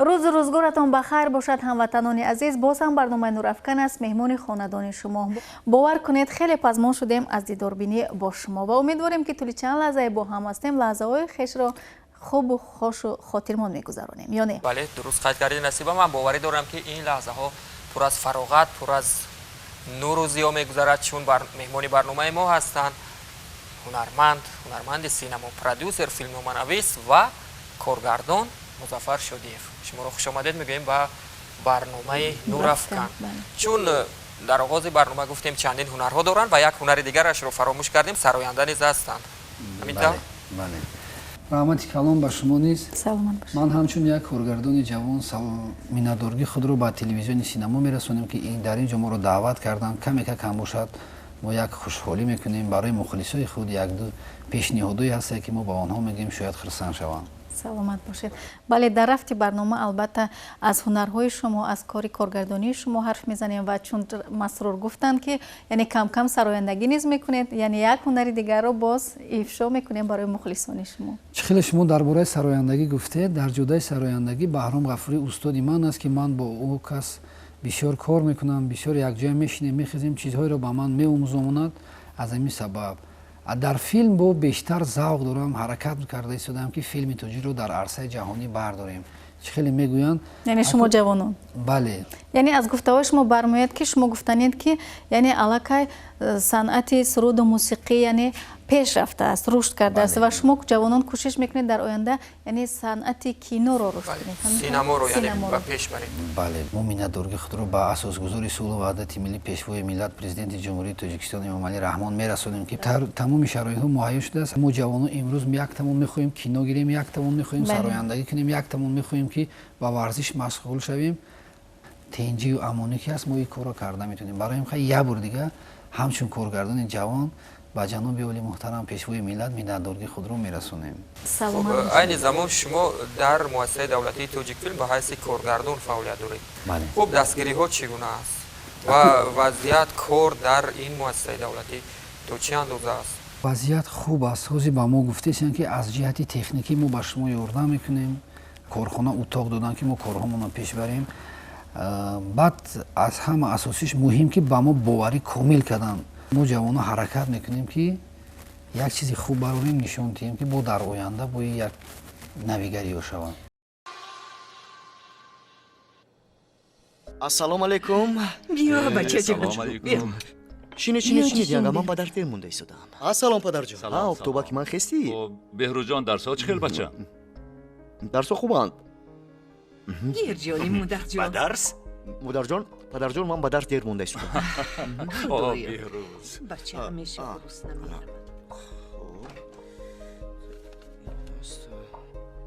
Рӯзу рӯзгоратон ба хайр бошад, ҳамватанони азиз. Боз ҳам барномаи Нурафкан аст, меҳмони хонадони шумо. Бовар кунед, хеле пазмон шудем аз дидорбинӣ бо шумо ва умедворем, ки тӯли чанд лаҳзае бо ҳам ҳастем, лаҳзаҳои хешро хубу хошу хотирмон мегузаронем, ё не? Бале, дуруст қайд кардед, Насиба. Ман боварӣ дорам, ки ин лаҳзаҳо пур аз фароғат, пур аз нуру зиё мегузарад, чун меҳмони барномаи мо ҳастанд ҳунарманд, ҳунарманди синамо, продюсер, филмноманавис ва коргардон Музаффар Шодиев. Шуморо хушомадед мегӯем ба барномаи Нурафкан. Чун дар оғози барнома гуфтем, чандин ҳунарҳо доранд ва як ҳунари дигарашро фаромӯш кардем, сароянда низ ҳастанд. Ҳамин тавр? Бале, раҳмати калон ба шумо низ. Саломат бошед. Ман ҳамчун як коргардони ҷавон миннатдории худро ба телевизиони Синамо мерасонем, ки дар ин ҷо моро даъват карданд. Каме ка кам бошад, мо як хушҳолӣ мекунем барои мухлисои худ. Якду пешниҳодое ҳастае, ки мо ба онҳо мегӯем, шояд хурсанд шаванд. Саломат бошед. Бале, дар рафти барнома албатта аз ҳунарҳои шумо, аз кори коргардонии шумо ҳарф мезанем ва чун Масрур гуфтанд, ки яъне камкам сарояндагӣ низ мекунед, яъне як ҳунари дигарро боз ифшо мекунем барои мухлисони шумо. Чӣ хеле шумо дар бораи сарояндагӣ гуфтед, дар ҷодаи сарояндагӣ Баҳром Ғафурӣ устоди ман аст, ки ман бо ӯ кас бисёр кор мекунам, бисёр якҷоя мешинем, мехезем, чизҳоеро ба ман меомӯзонад. Аз ҳамин сабаб дар филм бо бештар завқ дорам, ҳаракат карда истодаам, ки филми тоҷикро дар арсаи ҷаҳонӣ бардорем. Чӣ хеле мегӯянд, яъне шумо ҷавонон, бале. Яъне аз гуфтаҳои шумо бармеояд, ки шумо гуфтанед, ки яъне аллакай санъати суруду мусиқӣ яъне пеш рафтааст, рушд кардааст ва шумо ҷавонон кӯшиш мекунед дар оянда яъне санъати киноро рушд кунед. Синаморо яъне ба пеш баред. Бале, мо миннатдории худро ба асосгузори сулҳу ваҳдати миллӣ, пешвои миллат, президенти Ҷумҳурии Тоҷикистон Эмомалӣ Раҳмон мерасонем, ки тамоми шароитҳо муҳайё шудааст. Мо ҷавонон имрӯз як тамон мехоҳем кино гирем, як тамон мехоҳем сарояндагӣ кунем, як тамон мехоҳем, ки ба варзиш машғул шавем. Тинҷию амонӣ ки ҳаст, мо ин корро карда метавонем. Барои ин як бор дига ҳамчун коргардони ҷавон ба ҷаноби оли муҳтарам, пешвои миллат миннатдории худро мерасонем. Айни замон шумо дар муассисаи давлатии Тоҷикфилм ба ҳайси коргардон фаъолият доред. Хуб, дастгириҳо чӣ гуна аст ва вазъият кор дар ин муассисаи давлатӣ то чӣ андоза аст? Вазъият хуб аст. Ҳозир ба мо гуфтесиянд, ки аз ҷиҳати техникӣ мо ба шумо ёрдам мекунем. Корхона утоқ доданд, ки мо корҳомонро пеш барем. Баъд аз ҳама асосиш муҳим, ки ба мо боварӣ комил карданд. Мо ҷавонон ҳаракат мекунем, ки як чизи хуб барорем, нишон диҳем, ки бо дар оянда бо як навигариҳо шаванд. Ассалому алайкум. Биё, бачаҷон. Шинед, шинед, шинед, янга, ман ба дарс дер монда истодам. Ассалом, падарҷон. Обтобаки ман хестӣ? Беҳрӯзҷон, дарсҳо чӣ хел, бача? Дарсҳо хубанд. Гирҷони модарҷон. Ба дарс? Модарҷон, падарҷон, ман ба дарс дер монда истодам. Беҳрӯз. Бача ҳамеша гурусна меравад.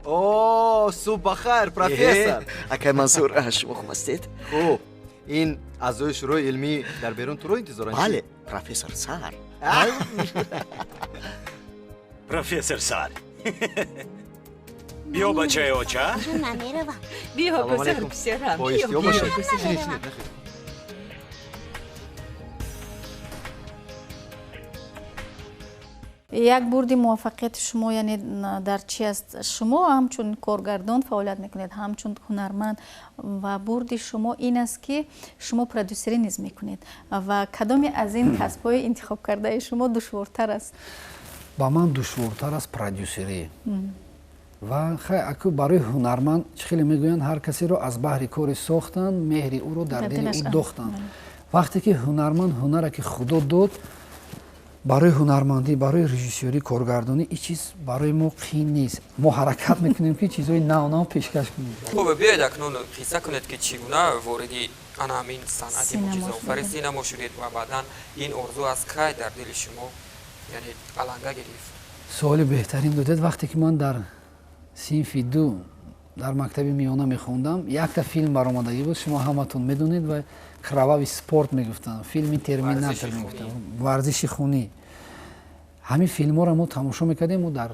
О, субҳ бахайр, профессор. Акай Мансур, шумо хуб ҳастед? Хуб. Ин аъзои шӯрои илмӣ дар берун туро интизоранд. Бале, профессор Сар. Профессор Сар. Биё, бачаи оча. Намеравам. Биё, гузар, писарам. Бо иштиҳо бошед. Шинед, шинед. Як бурди муваффақияти шумо яъне дар чи аст? Шумо ҳамчун коргардон фаъолият мекунед, ҳамчун ҳунарманд, ва бурди шумо ин аст, ки шумо продюсерӣ низ мекунед. Ва кадоме аз ин касбҳои интихобкардаи шумо душвортар аст? Ба ман душвортар аст продюсерӣ. Ва хай, аку барои ҳунарманд чӣ хеле мегӯянд, ҳар касеро аз баҳри коре сохтанд, меҳри ӯро дар дили ӯ дохтанд. Вақте ки ҳунарманд ҳунаре ки Худо дод, барои ҳунармандӣ, барои режиссёрӣ, коргардонӣ ин чиз барои мо қиин нест. Мо ҳаракат мекунем, ки чизҳои нав нав пешкаш кунем. Хуб, биёед, акнун қисса кунед, ки чӣ гуна вориди ана ҳамин санъати мӯъҷизаофари синамо шудед ва баъдан ин орзу аз кай дар дили шумо яъне аланга гирифт? Суоли беҳтарин додед. Вақте ки ман дар синфи 2 дар мактаби миёна мехондам, якта филм баромадагӣ буд, шумо ҳаматон медонед, ва кровавый спорт мегуфтанд, филми Терминатор мегуфтанд, варзиши хунӣ. Ҳамин филмҳоро мо тамошо мекардем. Мо дар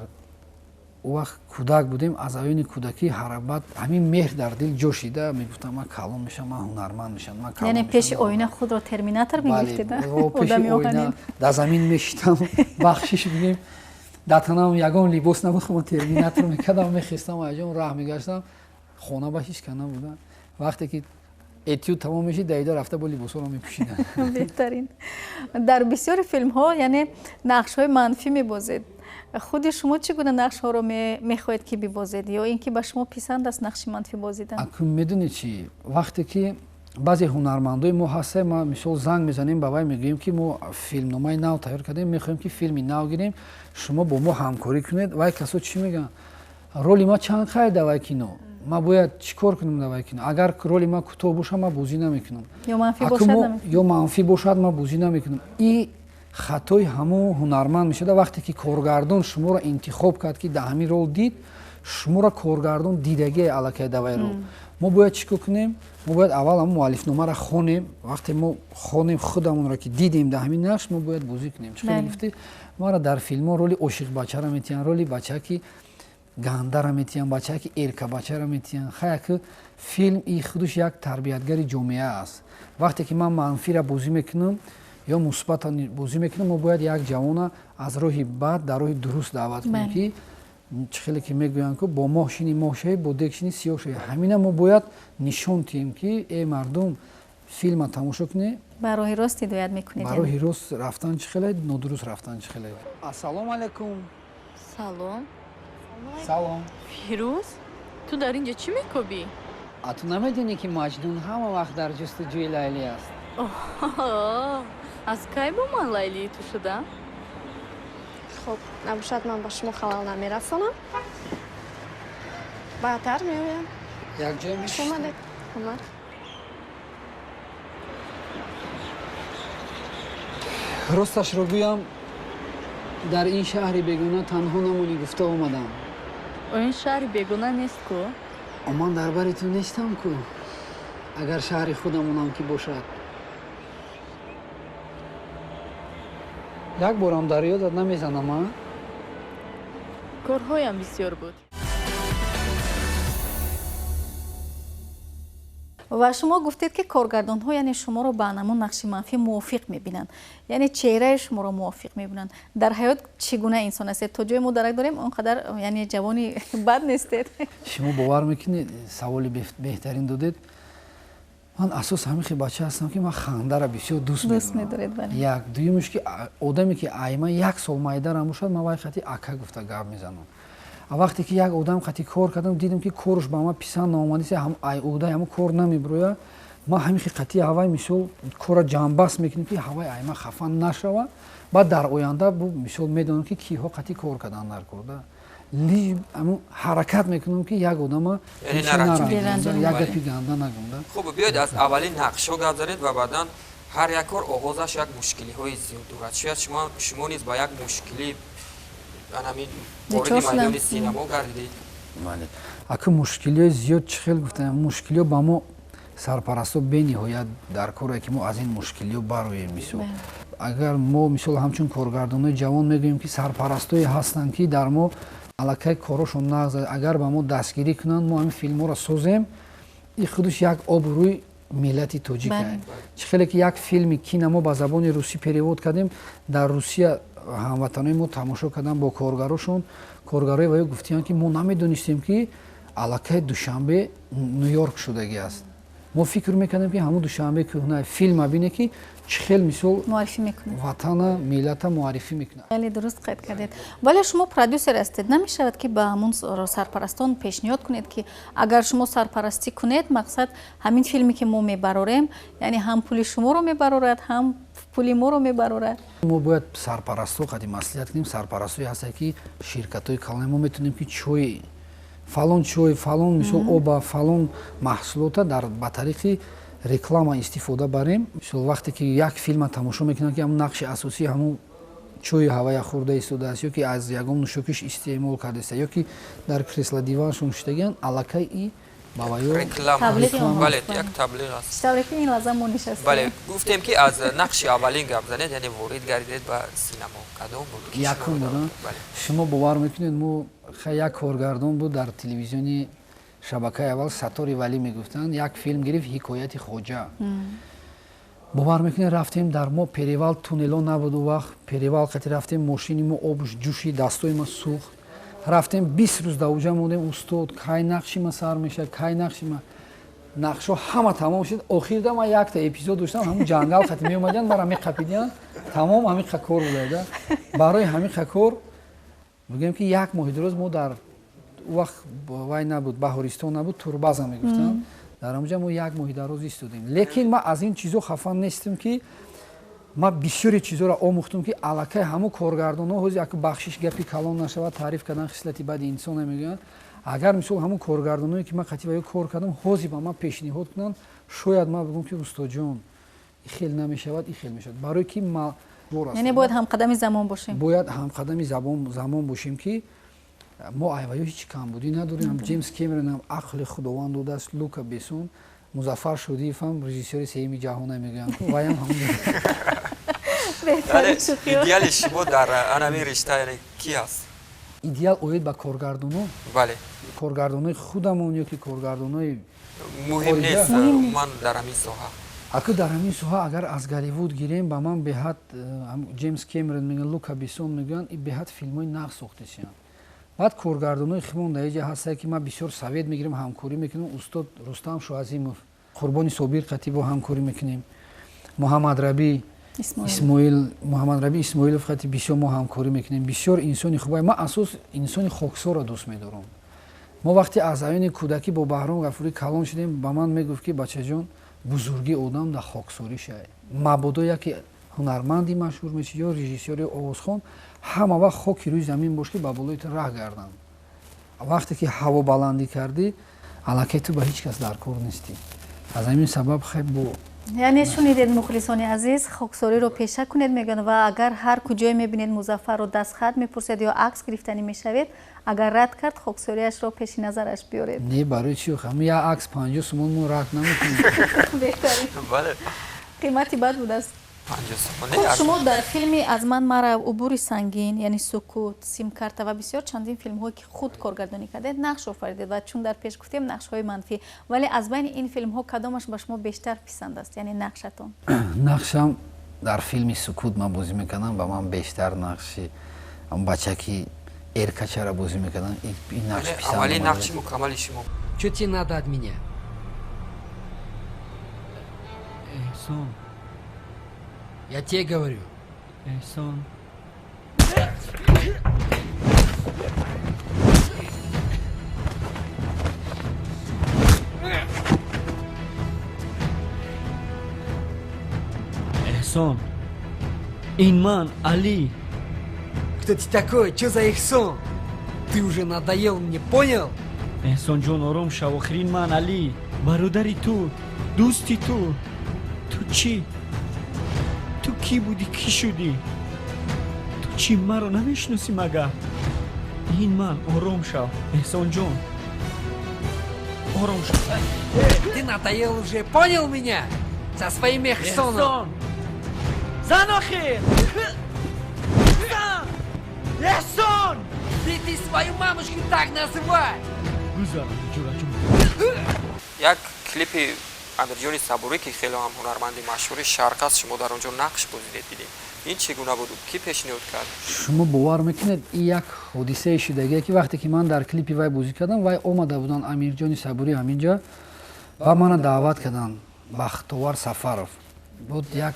ӯ вақт кӯдак будем, аз айёни кӯдакӣ ҳарабат ҳамин меҳр дар дил ҷо шида, мегуфтам, ман калон мешавам, ман ҳунарманд мешавам, ман калон. Яъне пеши оина худро Терминатор мегирифтед? Пеши оина дар замин мешитам, бахшиш бигем, дар танам ягон либос набуд, ман Терминатор мекардам, мехестам, аҷон раҳ мегаштам. Хона ба ҳеч кас набуда. Вақте ки этюд тамом мешид, давида рафта бо либосҳоро мепӯшиданд. Беҳтарин. Дар бисёри филмҳо яъне нақшҳои манфӣ мебозед. Худи шумо чӣ гуна нақшҳоро мехоҳед ки бибозед ё ин ки ба шумо писанд аст нақши манфӣ бозидан? Акун медонед чӣ, вақте ки баъзе ҳунармандои мо ҳастем, ма мисол занг мезанем ба вай, мегӯем ки мо филмномаи нав тайёр кардем, мехоҳем ки филми нав гирем, шумо бо мо ҳамкорӣ кунед. Вай касо чӣ мегӯянд? Роли ма чанд қайд дар вай кино? Ма бояд чӣ кор кунам дар вай кино? Агар роли ма кӯтоҳ бошад, ма бозӣ намекунам. Ё манфӣ бошад, ма бозӣ намекунам. И хатои ҳамон ҳунарманд мешавад. Вақте ки коргардон шуморо интихоб кард, ки дар ҳамин рол дид, шуморо коргардон дидагие аллакай дар вай рол. Мо бояд чӣ кор кунем? Мо бояд аввал ҳамон муаллифномаро хонем. Вақте мо хонем худамонро ки дидем дар ҳамин нақш, мо бояд бозӣ кунем. Чӣ хеле гуфтӣ, маро дар филмҳо роли ошиқбачаро метиҳанд, роли бача ки гандаро метиҳанд, бача ки эркабачаро метиҳанд. Хай ки филм и худаш як тарбиятгари ҷомеа аст. Вақте ки ман манфиро бозӣ мекунам ё мусбатро бозӣ мекунам, мо бояд як ҷавона аз роҳи бад дар роҳи дуруст даъват кунем, ки чӣ хеле ки мегӯянд ку бо моҳ шини моҳ шавӣ, бо дег шини сиёҳ шавӣ. Ҳамина мо бояд нишон диҳем ки э мардум, филма тамошо кунед, ба роҳи рост ҳидоят мекунед. Ба роҳи рост рафтан чӣ хеле, нодуруст рафтан чӣ хеле. Ассалому алайкум. Салом. Салом. Фирӯз, ту дар инҷо чӣ мекобӣ? А ту намедонӣ ки Маҷнун ҳама вақт дар ҷустуҷӯи Лайлӣ аст? Аз кай бо ман Лайлии ту шудам? Хуб, набошад ман ба шумо халал намерасонам. Баъдтар меоям. Якҷоя мешинем. Омадед. Омад. Росташро гӯям, дар ин шаҳри бегона танҳо намонӣ гуфта омадам. Ин шаҳри бегона нест ку? Ман дар бари ту нестам ку, агар шаҳри худамонам ки бошад. Як борам дар ёдат намезанам, а? Корҳоям бисёр буд. Ва шумо гуфтед ки коргардонҳо яъне шуморо ба ҳамон нақши манфӣ мувофиқ мебинанд, яъне чеҳраи шуморо мувофиқ мебинанд. Дар ҳаёт чӣ гуна инсон ҳастед? То ҷое мо дарак дорем, он қадар яъне ҷавони бад нестед. Шумо бовар мекунед, саволи беҳтарин додед. Ман асос ҳамин хел бача ҳастам ки ман хандаро бисёр дӯст медорам. Як дуюмш ки одаме ки ай ман як сол майдарам бошад, ман вай хати ака гуфта гап мезанам. А вақте ки як одам қати кор кардам, дидам ки корш ба ман писанд наомадист, ай уҳдаи ҳамон кор намебирояд. Ман ҳамин хел қати ҳавай мисол корро ҷамъбаст мекунем ки ҳавай ай ман хафа нашава. Баъд дар оянда мисол медонам ки киҳо қати кор кардан дар корда. Ҳаракат мекунам ки як одама як гапи ганда нагӯмда. Хуб, биёед аз аввалин нақшҳо гап занед ва баъдан ҳар як кор оғозаш як мушкилиҳои зиёд дорад. Шояд шумо низ ба як мушкилӣ ҳамин вориди майдони синамо гардидед. Бале, ака мушкилиҳои зиёд чӣ хел гуфтам, мушкилиҳо ба мо сарпарастҳо бениҳоят дар коре ки мо аз ин мушкилиҳо бароем. Мисол агар мо мисол ҳамчун коргардонҳои ҷавон мегӯем ки сарпарастҳое ҳастанд ки дар мо аллакай корошон нағз, агар ба мо дастгирӣ кунанд, мо ҳамин филмҳоро созем, и худаш як обрӯи миллати тоҷик аст. Чӣ хеле ки як филми кина мо ба забони русӣ перевод кардем, дар Русия ҳамватанои мо тамошо карданд бо коргарошон. Коргарои ваё гуфтиянд ки мо намедонистем ки аллакай Душанбе Ню-Йорк шудагӣ аст. Мо фикр мекардем ки ҳамун Душанбе кӯҳна. Филма бине ки чӣ хел мисол ватана, миллата муаррифӣ мекунад. Бале, дуруст қайд кардед. Вале шумо продюсер ҳастед, намешавад ки ба ҳамун сарпарастон пешниҳод кунед ки агар шумо сарпарастӣ кунед, мақсад ҳамин филме ки мо мебарорем, яъне ҳам пули шуморо мебарорад, ҳам пули моро мебарорад. Мо бояд сарпарастҳо қади маслиҳат кунем. Сарпарастҳое ҳастанд ки ширкатҳои калони мо метавонем ки чой фалон, чой фалон, мисол оба фалон маҳсулота дар ба тариқи реклама истифода барем. Мисол вақте ки як филма тамошо мекунанд ки ҳамун нақши асосӣ ҳамун чойи ҳавая хӯрда истодааст ё ки аз ягон нӯшокиш истеъмол кардааст ё ки дар кресла диваншон шиштагианд, аллакай и ба ваё бале, як таблиғ аст. Тавре ки ин лаҳза мо нишастем. Бале, гуфтем ки аз нақши аввалин гап занед, яъне ворид гардидед ба синамо. Кадом буд? Якум буд. Шумо бовар мекунед, мо як коргардон буд дар телевизиони шабакаи аввал, Саттори Валӣ мегуфтанд, як филм гирифт Ҳикояти Хоҷа. Бовар мекунед, рафтем дар мо перевал, туннело набуд у вақт, перевал қати рафтем, мошини мо об ҷӯши, дастои ма сӯхт. Рафтем, 20 рӯз дар уҷа мондем. Устод, кай нақши ма сар мешавад, кай нақши ма? Нақшҳо ҳама тамом шуд. Охирда ман якта эпизод доштам, ҳамун ҷангал қати меомадиян, мара меқапидиян, тамом, ҳамиқа кор буда. Барои ҳамиқа кор бигӯем, ки як моҳи дуроз мо дар вақт вай набуд, Баҳористон набуд, турбаза мегуфтанд, дар ҳамуҷа мо як моҳи дароз истодем. Лекин ман аз ин чизо хафа нестам, ки ман бисёре чизоро омӯхтам, ки аллакай ҳамун коргардонҳо ҳози як бахшиш, гапи калон нашавад, таъриф кардан хислати бади инсона мегӯянд. Агар мисол ҳамун коргардоное, ки ман қатъи ба ё кор кардам, ҳозир ба ман пешниҳод кунанд, шояд ман бигӯм, ки устодҷон, и хел намешавад, и хел мешавад, барое ки Яъне бояд ҳамқадами замон бошем. Бояд ҳамқадами замон бошем, ки мо айваё ҳеҷ камбудӣ надорем. Ҷеймс Кемеронам ақли Худованд додааст, Лука Бесон, Музаффар Шодиевам режиссёри сеюми ҷаҳона мегӯянд, ваям. Идеали шумо дар анами ришта яъне ки аст? Идеал оид ба коргардоно? Бале. Коргардонои худамон ё ки коргардонои? Муҳим нест, ман дар ҳамин соҳа. Аку дар ҳамин соҳа агар аз Голливуд гирем, ба ман беҳад Ҷеймс Кемерон мегӯянд, Лука Бесон мегӯянд, и беҳад филмҳои нағз сохтесиянд. Баъд коргардонои химон дар иҷа ҳастае, ки ман бисёр совет мегирам, ҳамкорӣ мекунам: устод Рустам Шоазимов, Қурбони Собир қатӣ бо ҳамкорӣ мекунем, Муҳаммадраби Исмоил, Муҳаммадраби Исмоилов қати бисёр мо ҳамкорӣ мекунем. Бисёр инсони хуб. Ман асос инсони хоксорро дӯст медорам. Мо вақте аз айёни кӯдакӣ бо Баҳром Ғафурӣ калон шудем, ба ман мегуфт, ки бачаҷон, бузургии одам дар хоксорӣ шавад. Мабодо яке ҳунарманди машҳур меши ё режиссёри овозхон, ҳама вақт хоки рӯи замин бош, ки ба болои ту раҳ гарданд. Вақте ки ҳавобаландӣ кардӣ, аллакай ту ба ҳеҷ кас дар кор нестӣ. Аз ҳамин сабаб хай бо Яъне шунидед, мухлисони азиз, хоксориро пеша кунед мегӯянд. Ва агар ҳар куҷое мебинед Музаффарро, дастхат мепурсед ё акс гирифтанӣ мешавед, агар рад кард, хоксориашро пеши назараш биёред. Не, барои чи? Ҳамн як акс 50 сомон, мо рад намекунем. Беҳтарин. Бале. Қимати бад будааст. Хуб, шумо дар филми «Аз ман марав», «Убури сангин», яъне «Сукут», «Симкарта» ва бисёр чандин филмҳое, ки худ коргардонӣ кардед, нақш офаридед. Ва чун дар пеш гуфтем, нақшҳои манфӣ, вале аз байни ин филмҳо кадомаш ба шумо бештар писанд аст, яъне нақшатон? Нақшам дар филми «Сукут» ман бозӣ мекардам, ба ман бештар нақши бачаки эркачара бозӣ мекардам, ин нақш. Аввалин нақши мукаммали шумо. Что тебе надо от меня? Эҳсон. Я тебе говорю. Эҳсон. Эҳсон. Ин ман, Али. Кто ты такой? Что за Эхсон? Ты уже надоел мне, понял? Эҳсонҷон, ором шав, охирин ман Али, бародари ту, дӯсти ту. Ту чӣ? Ту кӣ будӣ, кӣ шудӣ? Ту чӣ, маро намешиносӣ магар? Ин ман, ором шав, Эҳсонҷон, ором шав. Ты надоел уже, понял меня? Со своим Эхсоном. Зан охир, зан, Эҳсон. Ты свою мамушку так называй! Гузарам, ҷураҷон. Як клипи Амирҷони Сабурӣ, ки хеле ҳам ҳунарманди машҳури шарқ аст, шумо дар он ҷо нақш бозидед, дидем. Ин чӣ гуна буд, кӣ пешниҳод кард? Шумо бовар мекунед, ин як ҳодисаи шудагие, ки вақте ки ман дар клипи вай бозӣ кардам, вай омада буданд, Амирҷони Сабурӣ ҳаминҷа, ва мана даъват карданд. Бахтовар Сафаров буд, як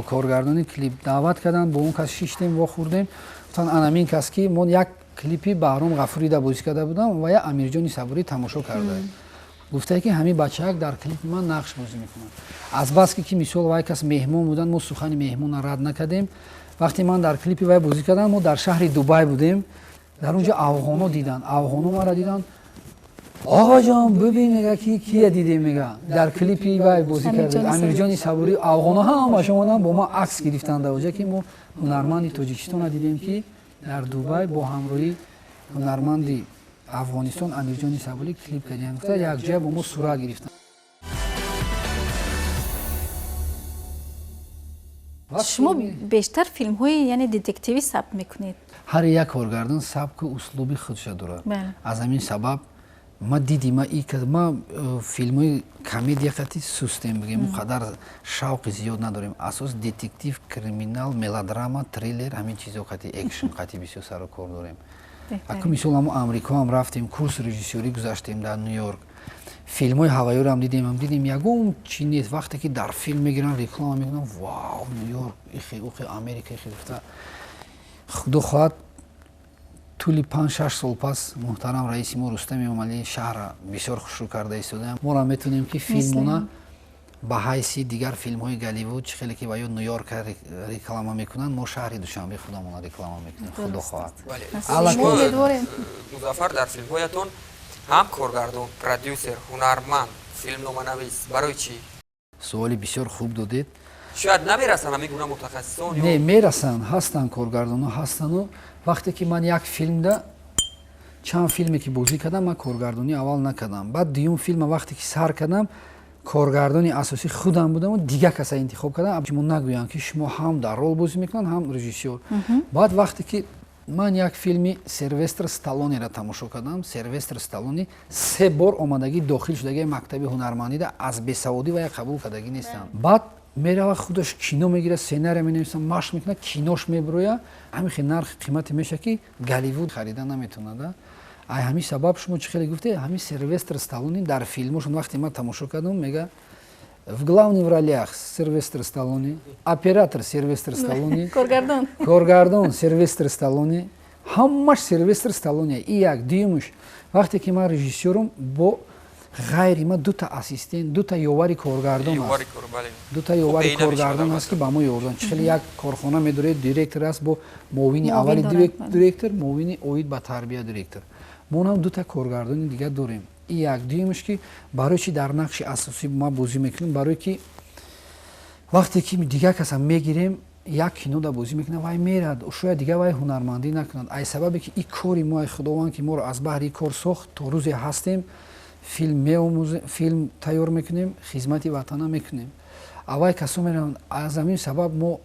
коргардони клип, даъват карданд. Бо он кас шиштем, вохӯрдем, гуфтанд, анамин кас, ки мо як клипи Баҳром Ғафурида бозӣ карда будам ва я Амирҷони Сабурӣ тамошо карда, гуфтае, ки ҳамин бачаак дар клипи ман нақш бозӣ мекунад. Азбаски ки мисол вай кас меҳмон буданд, мо сухани меҳмонро рад накардем. Вақте ман дар клипи вай бозӣ кардам, мо дар шаҳри Дубай будем. Дар он ҷо афғоно диданд, афғоно маро диданд. Оғоҷон, бибин, мега, ки кия дидем, мега, дар клипи вай бозӣ карда, Амирҷони Сабурӣ. Афғоно ҳамаш омаданд, бо ман акс гирифтанд дар оҷа, ки мо ҳунарманди Тоҷикистонро дидем, ки дар Дубай бо ҳамроҳии ҳунарманди Афғонистон Амирҷони Сабурӣ клип кардем, гуфта, якҷоя бо мо сурат гирифтанд. Шумо бештар филмҳои, яъне, детективӣ сабт мекунед. Ҳар як коргардон сабку услуби худша дорад. Аз ҳамин сабаб Ма диди ма и ма филмҳои комедия қати сустем, бигем, он қадар шавқи зиёд надорем. Асос детектив, криминал, мелодрама, триллер, ҳамин чизо қати, экшн қати бисёр сару кор дорем. Аку мисол ҳамо Амрико ҳам рафтем, курс режиссёрӣ гузаштем дар Ню-Йорк. Филмҳои ҳавайёро дидем, дидем ягон чи нест. Вақте ки дар филм мегиранд, реклама мекунанд, вау, Ню-Йорк, ихе ухе, Америка ихе гуфта. Худо хоҳад, тӯли 5-6 сол пас муҳтарам раиси мо Рустам Эмомалӣ шаҳрра бисёр хушрӯ карда истодаям. Моро метавонем ки филмона ба ҳайси дигар филмҳои Голливуд, чӣ хеле ки ва ё Ню-Йорка реклама мекунанд, мо шаҳри Душанбе худамона реклама мекунем, худо хоҳад. Музаффар, дар филмҳоятон ҳам коргардон, продюсер, ҳунарманд, филмноманавис, барои чӣ? Суоли бисёр хуб додед. Шояд намерасанд ҳамин гуна мутахассисон? Не, мерасанд, ҳастанд, коргардонҳо ҳастану. Вақте ки ман як филмда, чанд филме ки бозӣ кардам, ман коргардонӣ аввал накардам. Баъд дуюм филма вақте ки сар кардам, коргардони асосӣ худам будаму дигар каса интихоб кардам, шумо нагӯянд ки шумо ҳам дар рол бозӣ мекунанд, ҳам режиссёр. Баъд вақте ки ман як филми Силвестр Сталлонеро тамошо кардам, Силвестр Сталлони 3 бор омадагӣ дохил шудагии мактаби ҳунармандида, аз бесаводӣ ва я қабул кардагӣ нестам. Баъд мерава, худаш кино мегирад, сценария менависад, машқ мекунад, кинош мебирояд, ҳамин хел нархи қимате мешавад ки Голливуд харида наметавонад. Ай ҳамин сабаб шумо чӣ хеле гуфте, ҳамин Силвестр Сталлони дар филмошон вақте ман тамошо кардам, мега в главных ролях Силвестр Сталлони, оператор Силвестр Сталлони, коргардон, коргардон Силвестр Сталлони, ҳамаш Силвестр Сталлони. И як дуюмш, вақте ки ман режиссёрам, бо ғайри ма дута ассистент, дута ёвари коргардон аст, дута ёвари коргардон аст, ки ба мо ёрдам. Чӣ хеле як корхона медоред, директор аст бо муовини аввали директор, муовини оид ба тарбия директор. Мо ҳам дута коргардони дигар дорем. И як дуюмш ки барои чи дар нақши асосӣ ма бозӣ мекунем, барое ки вақте ки дигар каса мегирем, як кинода бозӣ мекунад, вай мерад, шояд дигар вай ҳунармандӣ накунад. Ай сабабе ки и кори мо, ай Худованд ки моро аз баҳри кор сохт, то рӯзе ҳастем, филм меомӯзем, филм тайёр мекунем, хизмати ватана мекунем. Аввай касо мераванд. Аз ҳамин сабаб мо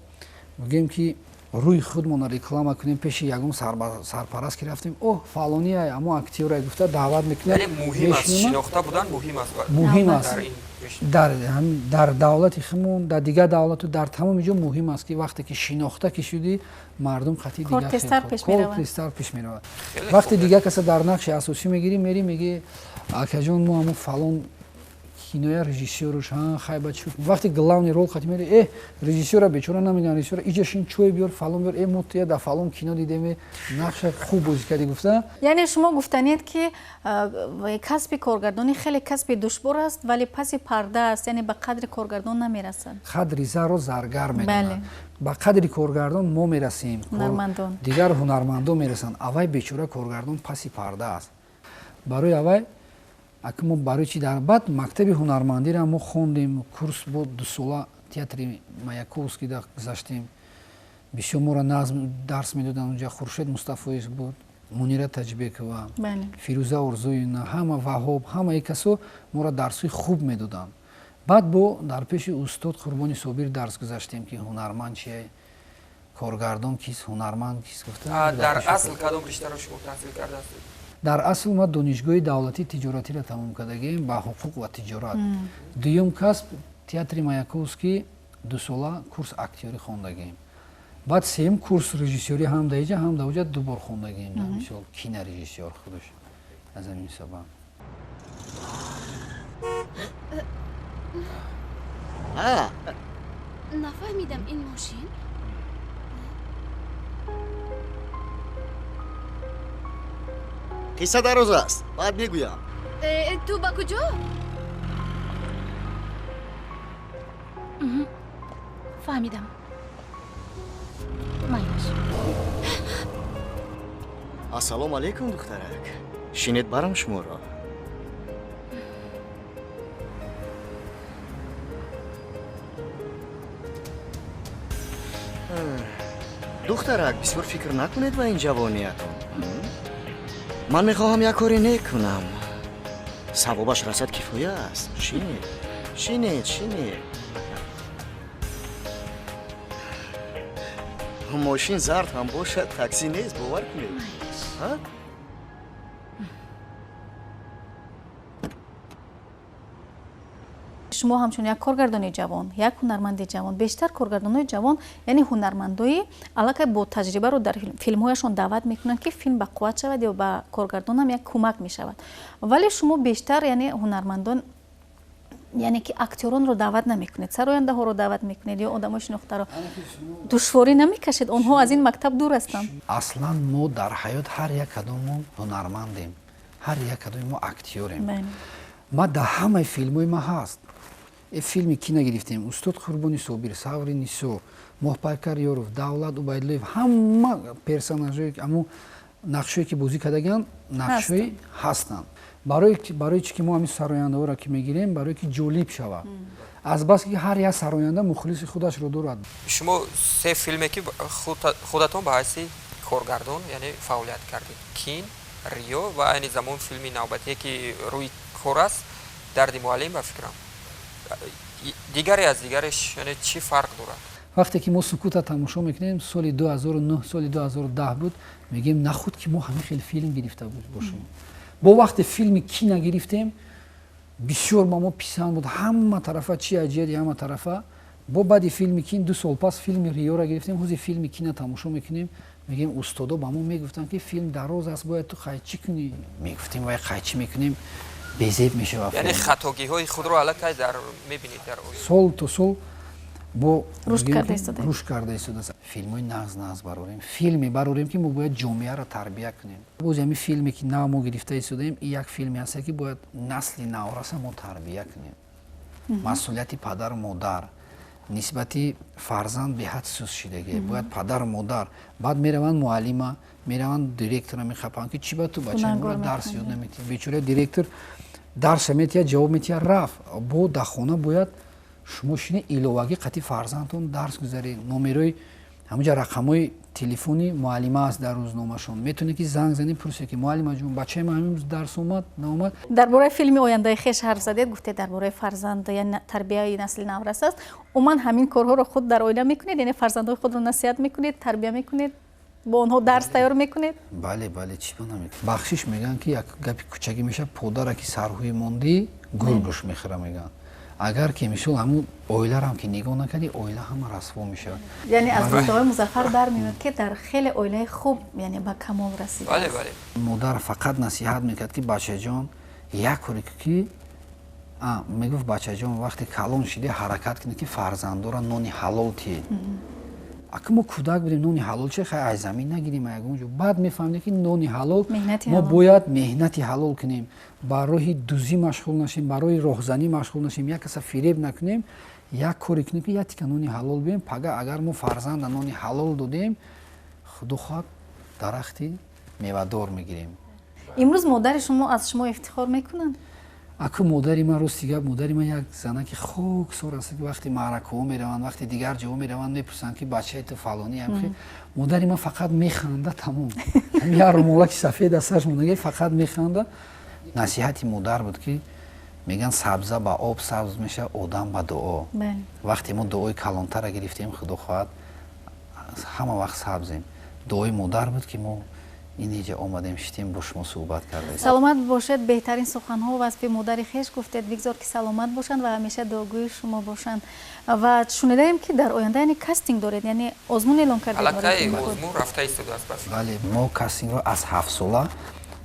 мегӯем ки рӯи худмонро реклама кунем, пеши ягон сарпараст ки рафтем, оҳ, фалони амо актёра гуфта даъват мекунад. Муҳим аст шинохта будан, муҳим аст, муҳим аст дар давлати худмон, дар дигар давлату, дар тамоми ҷо муҳим аст ки вақте ки шинохта ки шудӣ, мардум қатъи дигар кор тезтар пеш меравад. Вақте дигар каса дар нақши асосӣ мегирӣ, мерӣ, мегӣ акаҷон, мо ҳамо фалон киноя режиссёруш, ҳа хай ба чӣ. Вақте главный рол қати мери, э режиссёра бечора намеган, режиссёра иҷа шин, чой биёр, фалон биёр, э мо туя дар фалон кино дидем, нақша хуб бозӣ кардӣ гуфта. Яъне шумо гуфтанед ки касби коргардонӣ хеле касби душвор аст, вале паси парда аст, яъне ба қадри коргардон намерасад. Қадри зарро заргар медонад. Ба қадри коргардон мо мерасем, дигар ҳунармандон мерасанд. Аввай бечора коргардон паси парда аст. Барои аввай аки мо барои чи дар баъд мактаби ҳунармандиро мо хондем, курс бо 2 сола театри Маяковский да гузаштем. Бисёр моро назм дарс медоданд унҷа. Хуршед Мустафоев буд, Мунира Таҷбекова, Фирӯза Орзуевна, ҳама Ваҳоб, ҳамаи касо моро дарсҳои хуб медоданд. Баъд бо дар пеши устод Қурбони Собир дарс гузаштем, ки ҳунарманд чие, коргардон кист, ҳунарманд кист гуфта. Дар асл кадом риштаро шумо таҳсил кардаастед? Дар асл ма донишгоҳи давлатии тиҷоратиро тамом кардагием ба ҳуқуқ ва тиҷорат. Дуюм касб театри Маяковский 2 сола курс актёрӣ хондагием. Баъд сеюм курс режиссёрӣ ҳам дар иҷа, ҳам дар оҷа 2 бор хондагием. Мисол кинорежиссёр худаш аз ҳамин сабаб. Нафаҳмидам, ин мошин? Қисса дароз аст, баъд мегӯям. Ту ба куҷо? Фаҳмидам. Майлаш. Ассалому алайкум, духтарак. Шинед барам шуморо. Духтарак, бисёр фикр накунед ба ин ҷавониятон. Ман мехоҳам як коре нек кунам. Савобаш расад кифоя аст. Шинед, шинед, шинед. Мошин зард ҳам бошад, такси нест, бовар кунед. Шумо ҳамчун як коргардони ҷавон, як ҳунарманди ҷавон, бештар коргардонҳои ҷавон, яъне ҳунармандои аллакай бо таҷрибаро дар филмҳояшон даъват мекунанд, ки филм ба қувват шавад ё ба коргардонам як кӯмак мешавад. Вале шумо бештар, яъне ҳунармандон, яъне ки актёронро даъват намекунед, сарояндаҳоро даъват мекунед ё одамои шинохтаро. Душворӣ намекашед? Онҳо аз ин мактаб дур ҳастанд. Аслан мо дар ҳаёт ҳар як кадоммо ҳунармандем, ҳар як кадоми мо актёрем. Ма дар ҳамаи филмҳои ма ҳаст. Филми ки нагирифтем? Устод Қурбони Собир, Саври Нисо, Моҳпайкар Ёров, Давлат Убайдуллоев, ҳама персонажҳое, амо нақшҳое ки бозӣ кардагианд, нақшҳои ҳастанд. Барои чӣ ки мо ҳамин сарояндаҳоро ки мегирем? Барое ки ҷолиб шавад, азбаски ҳар як сароянда мухлиси худашро дорад. Шумо се филме ки худатон ба ҳайси коргардон, яъне фаъолият кардед, Кин, Риё ва айни замон филми навбатие ки рӯи кор аст, Дарди муаллим, ба фикрам, дигаре аз дигареш, яъне чӣ фарқ дорад? Вақте ки мо Сукута тамошо мекунем, соли 2009, соли 2010 буд, мегӯем, нахуд ки мо ҳамин хел филм гирифта бошем. Бо вақте филми Кина гирифтем, бисёр ба мо писанд буд, ҳама тарафа чи аҷияди ҳама тарафа. Бо баъди филми Кин 2 сол пас филми Риёра гирифтем. Ҳози филми Кина тамошо мекунем, мегӯем, устодо ба мо мегуфтанд, ки филм дароз аст, бояд ту қайчӣ кунӣ. Мегуфтем, вай қайчӣ мекунем, безеб мешавад. Яъне хатогиҳои худро аллакай дар мебинед дар Сол то сол бо рушд карда истодаед. Рушд карда истодааст. Филмҳои нағз нағз барорем, филме барорем, ки мо бояд ҷомеаро тарбия кунем. Боз ҳамин филме ки нав мо гирифта истодаем, як филме ҳаста, ки бояд насли навраса мо тарбия кунем. Масъулияти падару модар нисбати фарзанд беҳад сус шидагӣ. Бояд падару модар, баъд мераванд муаллима, мераванд директора мехапанд, ки чӣ ба ту бачаи моро дарс ёд наметиҳӣ. Бечора директор дарса метиҳад, ҷавоб метиҳад, рафт. Бо дар хона бояд шумо шине, иловагӣ қатъи фарзандтон дарс гузаред. Номерои ҳамунҷа, рақамҳои телефони муаллима аст дар рӯзномашон, метавонед ки занг занед, пурсед, ки муаллимаҷон, бачаи ман ҳамин рӯз дарс омад, наомад. Дар бораи филми ояндаи хеш ҳарф задед, гуфтед, дар бораи фарзанд, яъне тарбияи насли наврас аст. Умуман ҳамин корҳоро худ дар оила мекунед? Яъне фарзандҳои худро насиҳат мекунед, тарбия мекунед, бо онҳо дарс тайёр мекунед? Бале, чӣ ба намекунед? Бахшиш, мегӯянд, ки як гапи кӯчагӣ мешавад: подара ки сарҳӯи мондӣ, гул гӯш мехӯра, мегӯянд. Агар ки мисол ҳамун оиларам ки нигоҳ накардӣ, оила ҳама расво мешавад. Яъне аз гуфтаҳои Музаффар бармеояд, ки дар хеле оилаи хуб, яъне ба камол расидааст. бале бале Модар фақат насиҳат мекард, ки бачаҷон, як коре ки мегуфт: бачаҷон, вақте калон шидӣ, ҳаракат кунед, ки фарзандора нони ҳалол тиед. Ака мо кӯдак будем, нони ҳалол чи? Хай, аз замин нагирем, ягон ҷо. Баъд мефаҳмидем, ки нони ҳалол мо бояд меҳнати ҳалол кунем, ба роҳи дузӣ машғул нашем, ба роҳи роҳзанӣ машғул нашем, як каса фиреб накунем, як коре кунем, ки як тика нони ҳалол бием. Пага агар мо фарзанда нони ҳалол додем, худо хоҳад, дарахти мевадор мегирем. Имрӯз модари шумо аз шумо ифтихор мекунанд? Аку модари ман, рости гап, модари ман як занаки хоксор аст, ки вақте маъракаҳо мераванд, вақте дигар ҷоҳо мераванд, мепурсанд, ки бачаи ту фалонӣ. Модари ман фақат механда, тамом. Як румолаки сафед аз сараш мондаги, фақат механда. Насиҳати модар буд, ки мегӯянд, сабза ба об сабз мешавад, одам ба дуо. Вақте мо дуои калонтара гирифтем, худо хоҳад, ҳама вақт сабзем. Дуои модар буд, ки мо ин иҷа омадем, шитем, бо шумо суҳбат кардаем. Саломат бошед. Беҳтарин суханҳо васфи модари хеш гуфтед. Бигзор, ки саломат бошанд ва ҳамеша дуогӯи шумо бошанд. Ва шунидаем, ки дар оянда, яъне кастинг доред, яъне озмун эълон кардед. Аллакай озмун рафта истодааст. Бале, мо кастингро аз 7-сола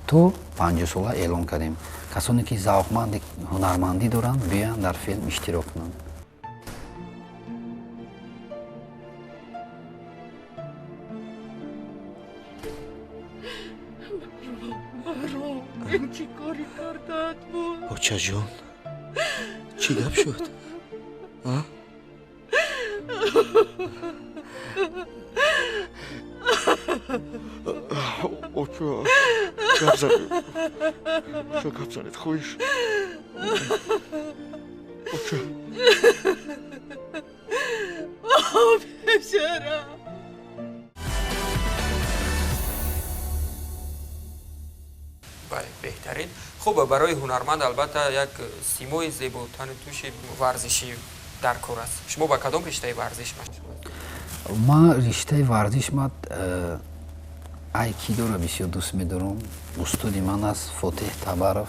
то 50-сола эълон кардем. Касоне ки завқманди ҳунармандӣ доранд, биёянд, дар филм иштирок кунанд. Ин чӣ кори кардаат буд? Очаҷон, чӣ гап шуд? А? Оча, гап занед. Оча, гап занед, хоҳиш. Оча. Бечора. Бале, беҳтарин. Хуб, барои ҳунарманд албатта як симои зебо, тану тӯши варзишӣ дар кор аст. Шумо ба кадом риштаи варзиш машғул? Ман риштаи варзиш ма Айкидоро бисёр дӯст медорам. Устоди ман аст Фотеҳ Табаров,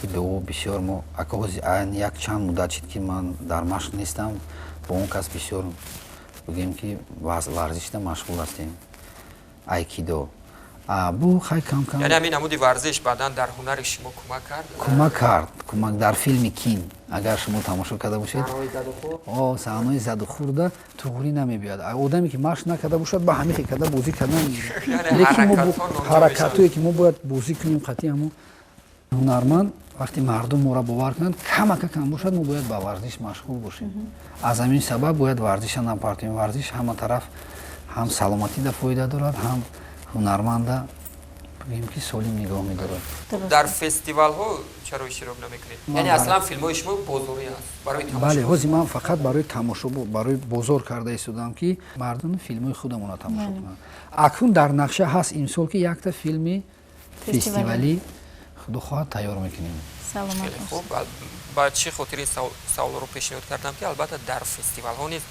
ки бе ӯ бисёр мо акози як чанд муддат шид, ки ман дар машқ нестам. Бо он кас бисёр, бигӯем, ки варзишда машғул ҳастем, айкидо. Бу хай кам кам. Яъне ҳамин намуди варзиш баъдан дар ҳунари шумо кӯмак кард? Кӯмак кард, кӯмак. Дар филми «Кин», агар шумо тамошо карда бошед, саҳнаҳои задухӯрда туғрӣ намебиёяд. Одаме ки машқ накарда бошад, ба ҳамин хел карда бозӣ кардан, лекин ҳаракатое ки мо бояд бозӣ кунем, қатъи ҳамон ҳунарманд, вақте мардум моро бовар кунанд, камака кам бошад, мо бояд ба варзиш машғул бошем. Аз ҳамин сабаб бояд варзиша напартоем. Варзиш ҳама тараф ҳам саломатида фоида дорад, ҳам ҳунарманда, бигӯем, ки солим нигоҳ медорад. Дар фестивалҳо чаро иштирок намекунед? Яъне аслан филмҳои шумо бозорӣ аст, барои тамошо? Бале, ҳозир ман фақат барои тамошо, барои бозор карда истодам, ки мардум филмҳои худамонро тамошо кунанд. Акнун дар нақша ҳаст имсол, ки якта филми фестивалӣ, худо хоҳад, тайёр мекунем. Хеле хуб. Ба чӣ хотир ин саволро пешниҳод кардам, ки албатта дар фестивалҳо низ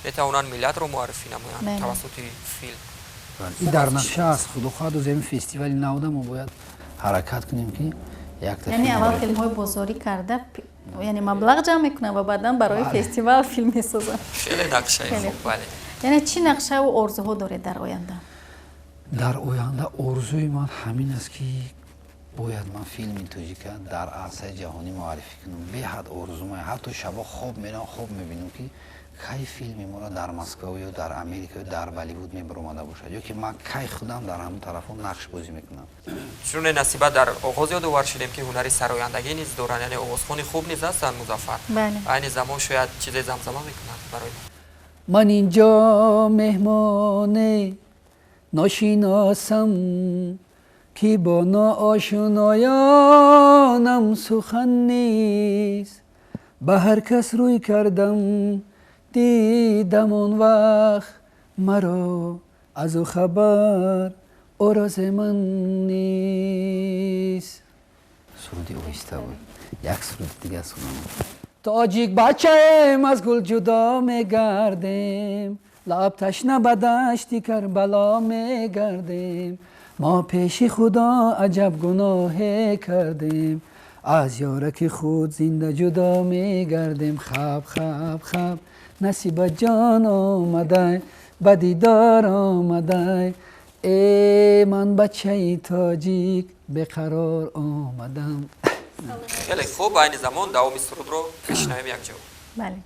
метавонанд миллатро муаррифӣ намоянд тавассути филм. Ин дар нақша аст, худо хоҳад, оз ҳамин фестивали навда мо бояд ҳаракат кунем, ки якта. Яъне аввал филмҳои бозорӣ карда, яъне маблағ ҷамъ мекунанд ва баъдан барои фестивал филм месозанд. Хеле нақшаи хуб, бале. Яъне чӣ нақшаву орзуҳо доред дар оянда? Дар оянда орзуи ман ҳамин аст, ки бояд ман филми тоҷика дар арсаи ҷаҳонӣ муаррифӣ кунам. Беҳад орзумай. Ҳатто шабо хоб мерам, хоб мебинам, ки кай филми моро дар Москва ё дар Америка ё дар Болливуд мебаромада бошад, ё ки ман кай худам дар ҳамон тарафҳо нақш бозӣ мекунам. Чуне Насиба, дар оғоз ёдовар шудем, ки ҳунари сарояндагӣ низ доранд, яъне овозхони хуб низ ҳастанд Музаффар. Айни замон шояд чизе замзама мекунанд барои мо. Ман инҷо меҳмоне ношиносам, ки бо ноошиноёнам сухан нест. Ба ҳар кас рӯй кардам, дидам он вақт маро аз ӯ хабар, орозе ман нест. Суруди оҳиста буд, як суруди дига сурам. Тоҷик бачаем, аз гул ҷудо мегардем, лаб ташна ба дашти Карбало мегардем. Мо пеши Худо аҷаб гуноҳе кардем, аз ёраки худ зинда ҷудо мегардем. Хаб, хаб, хаб, Насиба ҷон омадай, ба дидор омадай. Э, ман бачаи тоҷик беқарор омадам. Хеле хуб. Айни замон давоми сурудро бишнавем якҷо. Бале.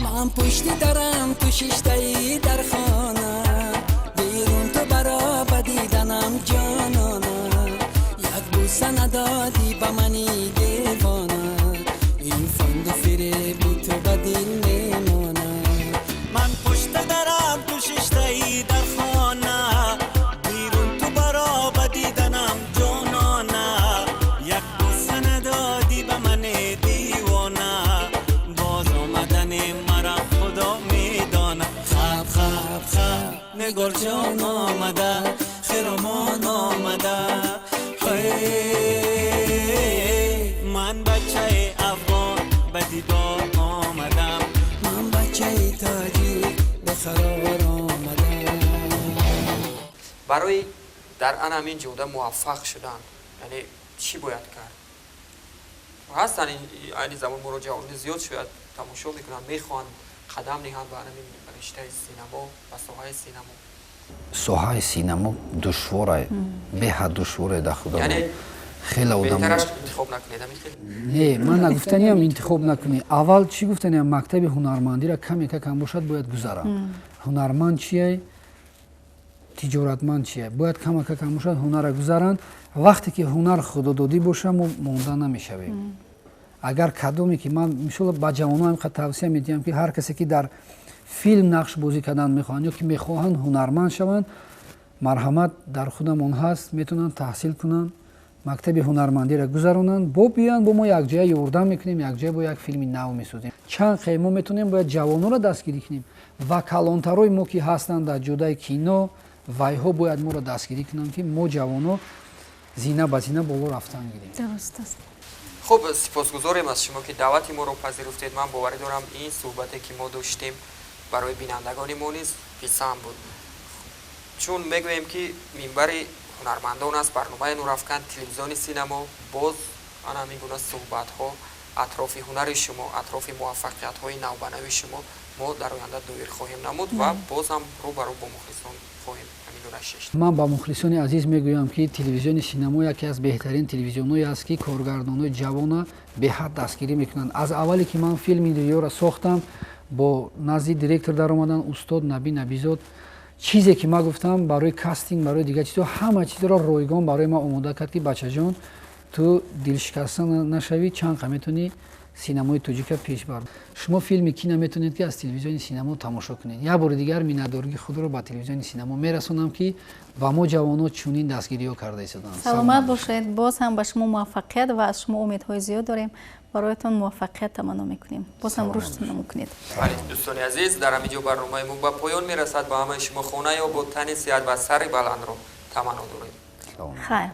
Ман пушти дарам, ту шиштаи дар хона, берун ту баро ба диданам ҷонона. Як бӯса надодӣ ба мани девона, ин фанду фиреби ту ба дил мемонад. Ман пушта дарам, ту шиштаи дар хона, берун ту баро ба диданам ҷонона. Як бӯса надодӣ ба мани девона, боз омадани мара Худо медонад. Хаб, хаб, хаб, Нигорҷон омада, хиромон омада. Ман бачаи афғон ба дидор омадам. Ман бачаи тоҷик беқарор омадам. Барои дар ана ҳамин ҷода муваффақ шудан, яъне чӣ бояд кард? Ҳастанд айни замон моро ҷавони зиёд шояд тамошо мекунанд, мехоҳанд қадам ниҳанд ба ҳамин риштаи синамо, ба соҳаи синамо. Соҳаи синамо душворай, беҳад душворе дар худо. Хеле одам беҳтараш интихоб накунед ҳамин хел? Не, ман нагуфтаниам интихоб накунӣ. Аввал чӣ гуфтаниам, мактаби ҳунармандиро каме кам бошад бояд гузарам. Ҳунарманд чие, тиҷоратманд чие, бояд камака кам бошад ҳунарра гузаранд. Вақте ки ҳунар худододӣ боша, мо монда намешавем. Агар кадоме ки ман мисол ба ҷавонон ҳамқадр тавсия медиҳам, ки ҳар касе ки дар филм нақш бозӣ кардан мехоҳанд ё ки мехоҳанд ҳунарманд шаванд, марҳамат, дар худамон ҳаст, метавонанд таҳсил кунанд, мактаби ҳунармандиро гузаронанд, бо биёянд, бо мо якҷоя ёрдам мекунем, якҷоя бо як филми нав месозем. Чанд хел мо метавонем, бояд ҷавононро дастгирӣ кунем ва калонтарои мо, ки ҳастанд дар ҷодаи кино Вайҳо бояд моро дастгирӣ кунанд, ки мо ҷавоно зина ба зина боло рафтан гирем. Дуруст аст. Хуб, сипосгузорем аз шумо, ки даъвати моро пазируфтед. Ман боварӣ дорам, ин суҳбате, ки мо доштем, барои бинандагони мо низ писанд буд, чун мегӯем, ки минбари ҳунармандон аст барномаи Нурафкан, телевизиони Синамо. Боз ана ҳамин гуна суҳбатҳо атрофи ҳунари шумо, атрофи муваффақиятҳои навбанави шумо мо дар оянда доир хоҳем намуд ва боз ҳам рӯ ба рӯ бо мухлисон хоҳем ҳамин гуна шишт. Ман ба мухлисони азиз мегӯям, ки телевизиони Синамо яке аз беҳтарин телевизионҳое аст, ки коргардонҳои ҷавона беҳад дастгирӣ мекунанд. Аз аввале ки ман филми Риёро сохтам, бо назди директор даромадан устод Наби Набизод. Чизе ки ман гуфтам барои кастинг, барои дигар чизҳо, ҳама чизро ройгон барои ман омода кард, ки бачаҷон, ту дилшикаста нашавӣ, чанд қа метавонӣ синамои тоҷика пеш бар. Шумо филми ки наметавонед, ки аз телевизиони Синамо тамошо кунед. Як бори дигар миннатдории худро ба телевизиони Синамо мерасонам, ки ба мо ҷавонот чунин дастгириҳо карда истоданд. Саломат бошед. Боз ҳам ба шумо муваффақият ва аз шумо умедҳои зиёд дорем. Бароятон муваффақият таманно мекунем. Боз ҳам рушд намо кунед. Бале, дӯстони азиз, дар ҳамин ҷо барномаи мо ба поён мерасад. Ба ҳамаи шумо хонаи обод, тани сиҳат ва сари баландро таманно дорем. Хайр.